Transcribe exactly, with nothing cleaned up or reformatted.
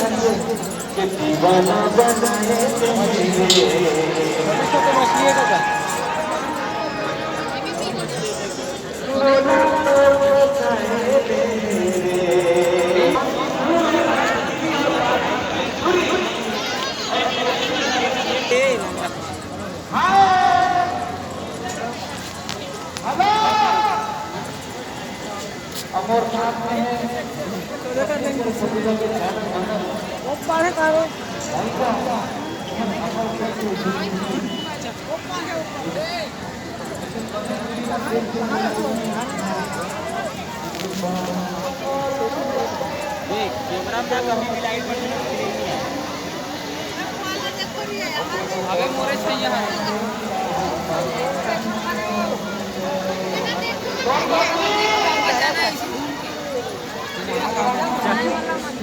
दीवाना बनाए तेरे। अमरनाथ में है। देख, कैमरा में कभी भी लाइट बंद नहीं है। अबे मोरे सही है।